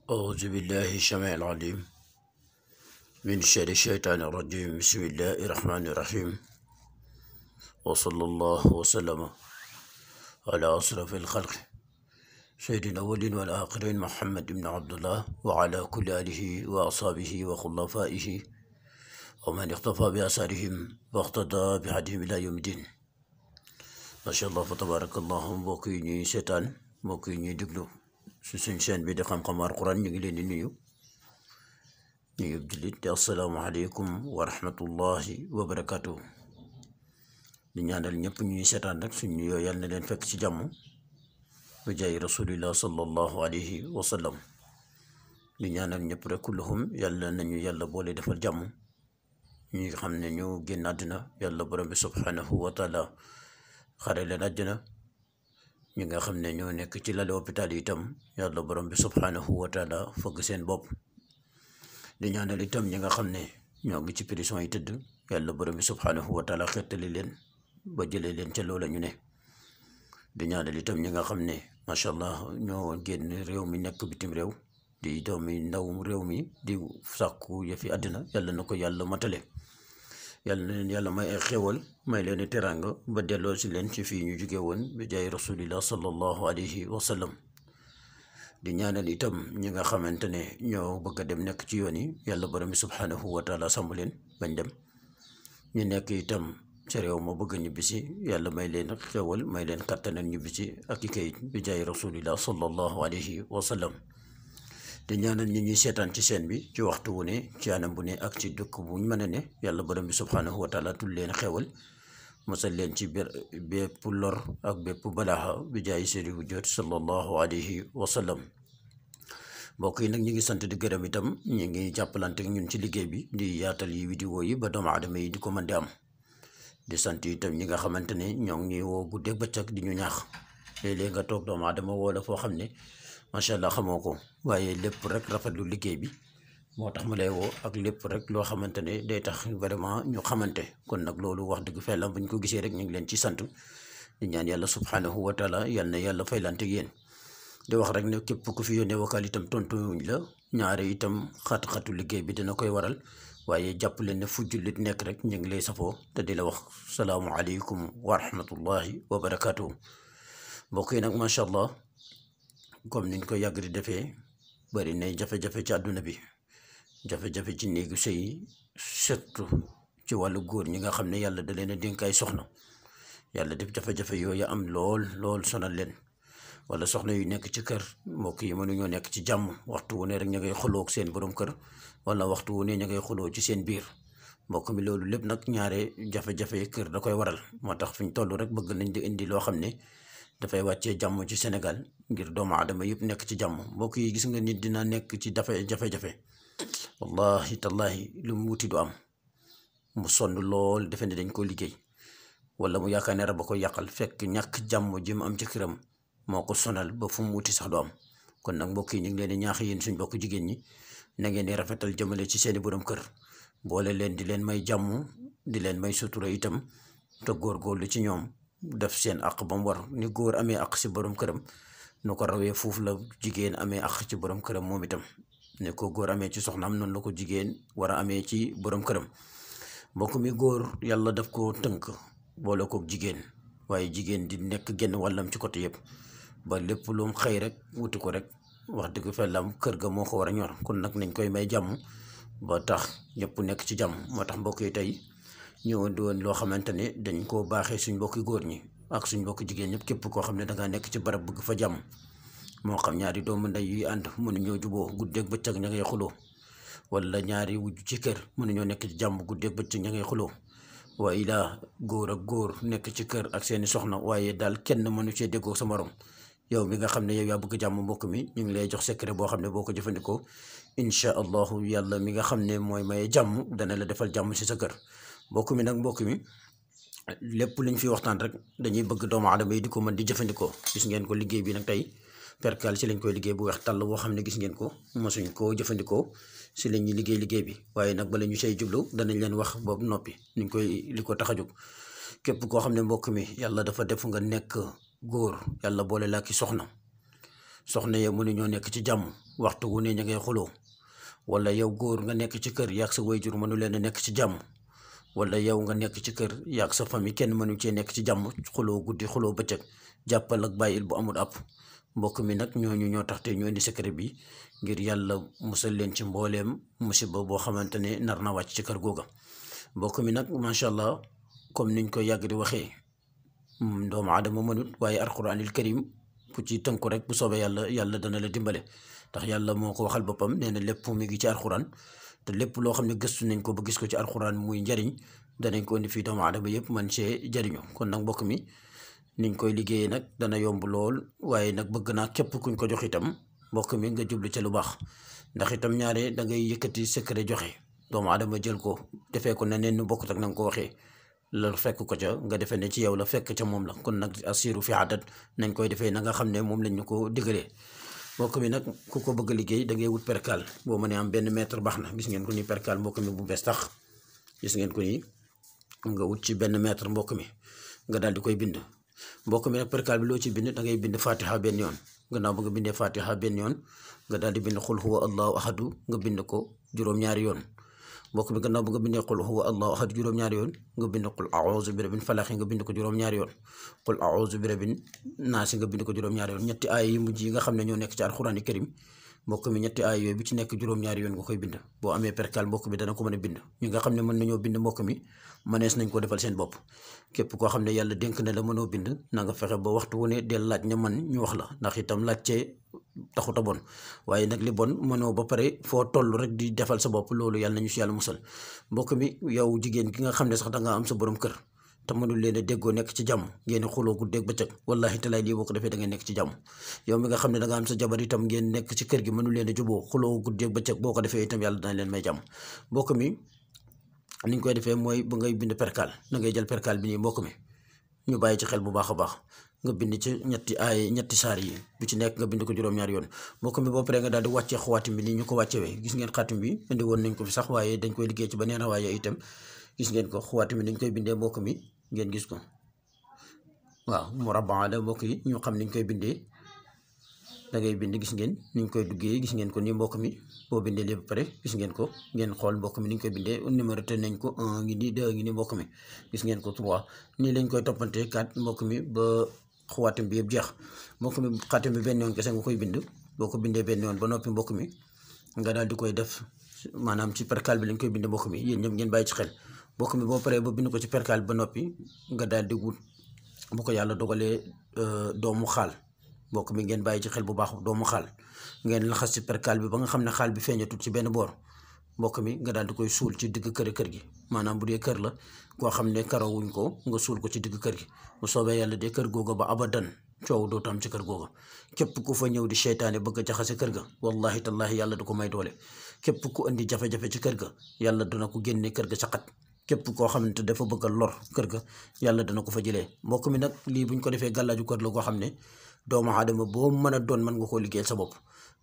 أعوذ بالله السميع العليم من شر الشيطان الرجيم. بسم الله الرحمن الرحيم، وصلى الله وسلم على أشرف الخلق سيدنا الأولين والآخرين محمد بن عبد الله وعلى كل آله وأصحابه وخلفائه ومن اقتفى بأثارهم واقتدى بهديهم إلى يوم الدين. ما شاء الله فتبارك الله. mbokk yi ñuy seetaan, mbokk yi ñuy déglu si suñ chaîne bi di xam-xam Alquran, ñu ngi leen di nuyu jullit te asalaamaaleykum wa rahmatullahi wa barakatuh. di ñaanal ñëpp ñuy seetaan rek suñ nuyoo yàlla na leen fekk ci jàmm bu jaay rasulillah sallallahu alayhi wa sallam. di ñaanal ñëpp rek kulluhum yàlla nañu yàlla boole defal jàmm. ñi nga xam ne ñoo génn àddina yàlla borom bi subhanahu wa taala xare leen àddina. ñi nga xam ne ñoo nekk ci lali hôpital yi itam yàlla borom bi subhanahu wa taala fëgg seen bopp. di ñaanal itam ñi nga xam ne ñoo ngi ci prison yi tëdd yàlla borom bi subhanahu wa taala xettali leen ba jëlee leen ca loola ñu ne. di ñaanal itam ñi nga xam ne macha allah ñoo génn réew mi nekk bitim réew di doomi ndaw réew mi di sàkku yëfi àddina yàlla na ko yàlla matale. yàlla na leen yàlla may ay xéwal may leen teraanga ba delloo si leen ci fii ñu jóge woon bi jaay rasulillah sallallahu alayhi wa sallam. di ñaanal itam ñi nga xamante ne ñoo bëgg a dem nekk ci yoon yi yàlla borom bi subhanahu wa taala sàmm leen bañ dem. ñu nekk itam ca réew ma bëgg a ñibbisi yàlla may leen xéwal may leen kattanal ñibbisi ak i kayit bi jaay rasulillah sallallahu alayhi wa sallam. di ñaanal ñi ñuy seetaan ci seen bi ci waxtu wu ne ci anam bu ne ak ci dëkk buñ mën a ne yàlla borom bi subhanahu wa taala tul leen xewal mosal leen ci bépp lor ak bépp balaaxa bi jaay seri bu jot sallallahu alayhi wa sallam. mbokk yi nag ñi ngi sant di gërëm itam ñi ngi jàppalante ñun ci liggéey bi di yaatal yi vidéo yi ba doomu aadama yi di ko mën di am. di sant itam ñi nga xamante ne ñoo ngi ñuy woo guddeeg bëccëg di ñu ñaax. léeg-léeg nga toog doomu aadama woo la foo xam ne macha allah xamoo ko waaye lépp rek rafetlu liggéey bi moo tax ma lay woo ak lépp rek loo xamante ne day tax vraiment ñu xamante. kon nag loolu wax dëgg fa yàlla bu ñu ko gisee rek ñu ngi leen ci sant di ñaan yàlla subhanahu wa taala yal na yàlla faylante ak yéen. di wax rek ne képp ku fi yónnee vocal itam tontu wuñ la ñaare itam xat-xatu liggéey bi dina koy waral waaye jàpp leen ne fu jullit nekk rek ñu ngi lay safoo te di la wax salaamualeykum wa rahmatullahi wa barakatuh. mbokk yi nag macha allah comme niñ ko yàgg di defee bari nay jafe-jafe ci àdduna bi, jafe-jafe ci néegu sëy surtout ci wàllu góor ñi nga xam ne yàlla da leen a dénk ay soxna. yàlla def jafe-jafe yooyu am lool sonal leen wala soxna yu nekk ci kër mbokk yi mënuñoo nekk ci jàmm waxtu wu ne rek ña ngay xuloo ak seen borom kër wala waxtu wu ne ña ngay xuloo ci seen biir. mbokk mi loolu lépp nag ñaare jafe-jafe kër da koy waral moo tax fi ñu toll rek bëgg nañ di indi loo xam ne dafay wàccee jàmm ci Sénégal ngir doomu aadama yëpp nekk ci jàmm. mbokk yi gis nga nit dina nekk ci jafe-jafe wallahi tallahi lu mu wuti du am, mu sonn lool defe ne dañ ko liggéey wala mu yaakaar ne rab a ko yàqal fekk ñàkk jàmm ji mu am ci këram moo ko sonal ba fu mu wuti sax du am. kon nag mbokk yi ñu ngi leen di ñaax yéen suñ bokk jigéen ñi na ngeen di rafetal jëmale ci seeni borom kër boole leen di leen may jàmm di leen may sutura itam te góorgóorlu ci ñoom def seen àq ba mu war. ni góor amee àq ci borom këram nu ko rawee foofu la jigéen amee àq ci borom këram moom itam. ne ko góor amee ci soxnaam noonu la ko jigéen war a amee ci borom këram. mbokk mi góor yàlla daf ko tënk boole ko jigéen waaye jigéen di nekk genn wàllam ci côté yëpp ba lépp lu mu xëy rek wuti ko rek wax dëgg fellam kër ga moo ko war a ñor. kon nag nañ koy may jàmm ba tax ñëpp nekk ci jàmm. moo tax mbokk yi tey ñëwoon di woon loo xamante ne dañ koo baaxee suñ mbokki góor ñi ak suñ mbokki jigéen ñëpp képp koo xam ne dangaa nekk ci barab bëgg fa jàmm. moo xam ñaari doomu ndey yuy ànd mënuñoo juboo guddeeg bëccëg ña ngay xuloo wala ñaari wujj ci kër mënuñoo nekk ci jàmm guddeeg bëccëg ña ngay xuloo waaye laa góor ak góor nekk ci kër ak seeni soxna waaye daal kenn mënu cee déggoo sa morom. yow mi nga xam ne yow yaa bëgg jàmm mbokk mi ñu ngi lay jox secret boo xam ne boo ko jëfandikoo incha allahu yàlla mi nga xam ne mooy maye jàmm dana la defal jàmm ci sa kër. mbokk mi nag mbokk mi lépp liñ fi waxtaan rek dañuy bëgg doomu aadama yi di ko mën di jëfandikoo. gis ngeen ko liggéey bi nag tey perkal ci lañ koy liggéey bu weex tàll boo xam ne gis ngeen ko mosuñ koo jëfandikoo si la ñuy liggéey bi waaye nag bala ñu say jublu danañ leen wax boobu noppi niñ koy li ko tax a jóg. képp koo xam ne mbokk mi yàlla dafa def nga nekk góor yàlla boole laa ki soxna soxna ya mënuñoo nekk ci jàmm waxtu wu ne ña ngay xuloo wala yow góor nga nekk ci kër yaag sa wayjur mënu leen a nekk ci jàmm wala yow nga nekk ci kër yaag sa famille kenn mënu cee nekk ci jàmm xuloo guddi xuloo bëccëg jàppal ak bàyyil bu amul àpp mbokk mi nag ñooñu ñoo tax te ñoo indi secret bi ngir yàlla musal leen ci mbooleem musiba boo xamante ne nar na wàcc ci kër googa mbokk mi nag macha allah comme niñ ko yàgg di waxee doomu aadama mënut waaye alquranil karim ku ci tënku rek bu soobee yàlla dana la dimbale ndax yàlla moo ko waxal boppam nee na lépp mi ngi ci alquran te lépp loo xam ne gëstu nañ ko ba gis ko ci alquran muy njariñ danañ ko indi fii doomu aadama yëpp man see jariñu kon nag mbokk mi niñ koy liggéeyee nag dana yomb lool waaye nag bëgg naa képp kuñ ko jox itam mbokk mi nga jublu ca lu baax ndax itam ñaare da ngay yëkkati secret joxe doomu aadama jël ko defee ko neneen nu bokkut ak na nga ko waxee la fekk ko ca nga defee ne ci yow la fekk ca moom la kon nag asiru fi adat nañ koy defee na nga xam ne moom lañ ñu ko digalee mbokk mi nag ku ko bëgg a liggéey da ngay wut percal boo mënee am benn mètre baax na gis ngeen ko ni percal mbokk mi bu bees tax gis ngeen ko ni nga wut ci benn mètre mbokk mi nga daal di koy bind mbokk mi nag percal bi loo ci bind da ngay bind fatiha benn yoon gannaaw ba nga bindee fatiha benn yoon nga daal di bind xul huwa allahu ahadu nga bind ko juróom-ñaari yoon mbokk mi gannaaw ba nga bindee qul huwa allahu ahad juróom-ñaari yoon nga bind qul a'udhu bi rabbil falaq nga bind ko juróom-ñaari yoon qul a'udhu bi rabbin naas nga bind ko juróom-ñaari yoon ñetti aay yi mujj yi nga xam ne ñoo nekk ci alxuraani karim mbokk mi ñetti aay yooyu bi ci nekk juróom-ñaari yoon nga koy bind boo amee perkal mbokk mi dana ko mën a bind ñi nga xam ne mën nañoo bind mbokk mi mënees nañ ko defal seen bopp képp koo xam ne yàlla dénk na la mënoo bind na nga fexe ba waxtu wu ne del laaj ña man ñu wax la ndax itam laajte taxut a bon waaye nag li bon mënoo ba pare foo toll rek di defal sa bopp loolu yàlla nañu si yàlla musal mbokk mi yow jigéen gi nga xam ne sax da nga am sa borom kër te mënul leen a déggoo nekk ci jàmm ngeen xuloo guddeeg bëccëg wallahi talaay lii boo ko defee da ngay nekk ci jàmm yow mi nga xam ne da nga am sa jabar itam ngeen nekk ci kër gi mënul leen a juboo xuloo guddeeg bëccëg boo ko defee itam yàlla dana leen may jàmm mbokk mi niñ koy defee mooy bu ngay bind perkal da ngay jël perkal bi nii mbokk mi ñu bàyyi ci xel bu baax a baax nga bind ci ñetti saar yi bu ci nekk nga bind ko juróom-ñaari yoon mbokk mi boo paree nga daal di wàccee xawaatim bi nii ñu ko wàccewee gis ngeen xaatim bi indi woon nañ ko fi sax waaye dañ koy liggéey ci beneen waaye itam gis ngeen ko xawaatim bi dañ koy bindee mbokk mi ngeen gis ko waaw murabbaa la mbokk yi ñu xam niñ koy bindee da ngay bind gis ngeen niñ koy duggee gis ngeen ko nii mbokk mi boo bindee lii ba pare gis ngeen ko ngeen xool mbokk mi niñ koy bindee numéro te nañ ko 1 ngi nii 2 ngi nii mbokk mi gis ngeen ko 3 nii lañ koy toppantee 4 mbokk mi ba xawaatim bi yëpp jeex mbokk mi xaatim bi benn yoon kese nga koy bind boo ko bindee benn yoon ba noppi mbokk mi nga daal di koy def maanaam ci perkal bi lañ koy bindee mbokk mi yéen ñëpp ngeen bàyyi ci xel mbokk mi boo paree ba bind ko ci perkal bi ba noppi nga daal di wut bu ko yàlla dogalee doomu xaal mbokk mi ngeen bàyyi ci xel bu baax doomu xaal ngeen laxas ci perkal bi ba nga xam ne xaal bi feeñatul ci benn boor mbokk mi nga daal di koy suul ci digg kër gi maanaam bu dee kër la koo xam ne karawuñ ko nga suul ko ci digg kër gi bu soobee yàlla de kër googa ba abadan coow dootu am ci kër googa képp ku fa ñëw di seytaane bëgg a jaxase kër ga wallahi tallahi yàlla du ko may doole képp ku indi jafe-jafe ci kër ga yàlla dana ko génne kër ga saqat képp koo xamante dafa bëgg a lor kër ga yàlla dana ko fa jëlee mbokk mi nag lii buñ ko defee gàllaaju kër la koo xam ne doomu aadama boo mën a doon mën nga koo liggéeyal sa bopp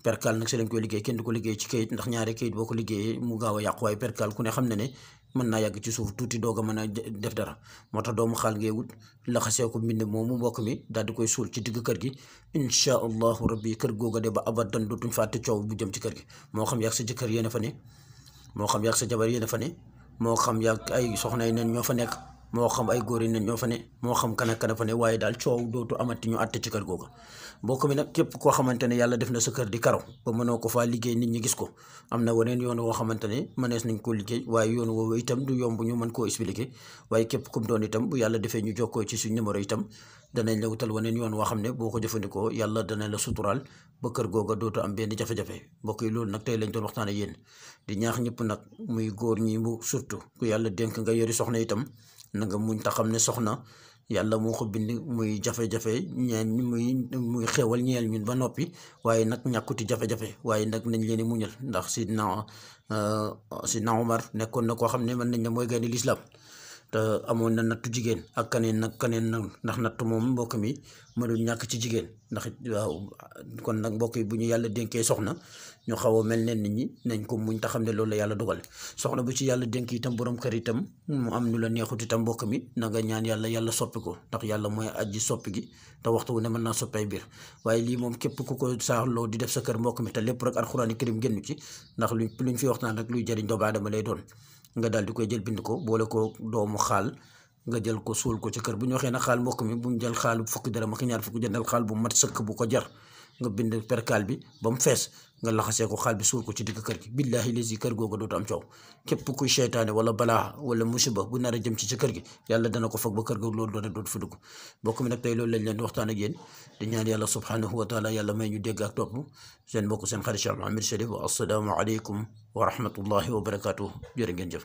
perkal nag si lañ koy liggéey kenn du ko liggéey ci kayit ndax ñaari kayit boo ko liggéeyee mu gaaw a yàqu waaye perkal ku ne xam ne ne mën naa yàgg ci suuf tuuti doog a mën a def dara moo tax doomu xaal ngay wut laxasee ko mbind moomu mbokk mi daal di koy suul ci digg kër gi inchaa allahu rabbi kër googa de ba abadan dootuñ fàtte coow bu jëm ci kër gi moo xam yàgg sa jëkkër yéen a fa ne moo xam yàgg sa jabar yéen a fa ne moo xam yàgg ay soxna yi nen ñoo fa nekk moo xam ay góor yi nen ñoo fa ne moo xam kan ak kan fa ne waaye daal coow dootu amati ñu àtte ci kër googa mbokk mi nag képp koo xamante ne yàlla def na sa kër di karaw ba mënoo ko faa liggéey nit ñi gis ko am na weneen yoon woo xamante ne mënees nañ ko liggéey waaye yoon woowu itam du yomb ñu mën koo expliquer waaye képp kum doon itam bu yàlla defee ñu jokkoo ci suñ numéro itam danañ la wutal weneen yoon woo xam ne boo ko jëfandikoo yàlla dana la suturaal ba kër googa dootu am benn jafe-jafe mbokk yi loolu nag tey lañ doon waxtaan ak yéen di ñaax ñëpp nag muy góor ñi mu surtout ku yàlla dénk nga yori soxna itam na nga muñ ta xam ne soxna yàlla moo ko bind muy jafe-jafe ñeen muy xewal ñeel ñun ba noppi waaye nag ñàkkuti jafe-jafe waaye nag nañ leen di muñal ndax Sidna Omar nekkoon na koo xam ne mën nañ ne mooy gaynde lislaam te amoon na nattu jigéen ak kaneen nag ndax nattu moom mbokk mi mënul ñàkk ci jigéen ndax waaw kon nag mbokk yi bu ñu yàlla dénkee soxna ñu xaw a mel ne nit ñi nañ ko muñ te xam ne loolu la yàlla dogal soxna bu ci yàlla dénk itam borom kër itam mu am nu la neexut itam mbokk mi na nga ñaan yàlla soppi ko ndax yàlla mooy aji soppi gi te waxtu wu ne mën naa soppay biir waaye lii moom képp ku ko saaxloo di def sa kër mbokk mi te lépp rek alxuraani karim génn ci ndax luñ fi waxtaan rek luy jëriñ doomu aadama lay doon nga daal di koy jël bind ko boole ko doomu xaal nga jël ko suul ko ci kër bu ñu waxee na xaal mbokk mi buñ jël xaal fukki dërëm ak ñaar fukki jëndal xaal bu mat sëkk bu ko jar nga bind perkaal bi ba mu fees nga laxasee ko xaal bi suul ko ci digg kër gi billaahi lesi kër googu dootu am coow képp kuy seytaane wala balaa wala musiba bu nar a jëm ci kër gi yàlla dana ko fag ba kër googu loolu dootu fi dugg mbokk mi nag tey loolu lañ leen di waxtaan ak yéen di ñaan yàlla subhanahu wa taala yàlla may ñu dégg ak topp seen mbokk seen xarit Cheikh Mouhamed Cherif wa assalaamu aleykum wa rahmatullahi wa barakatuh jërë ngeen jëf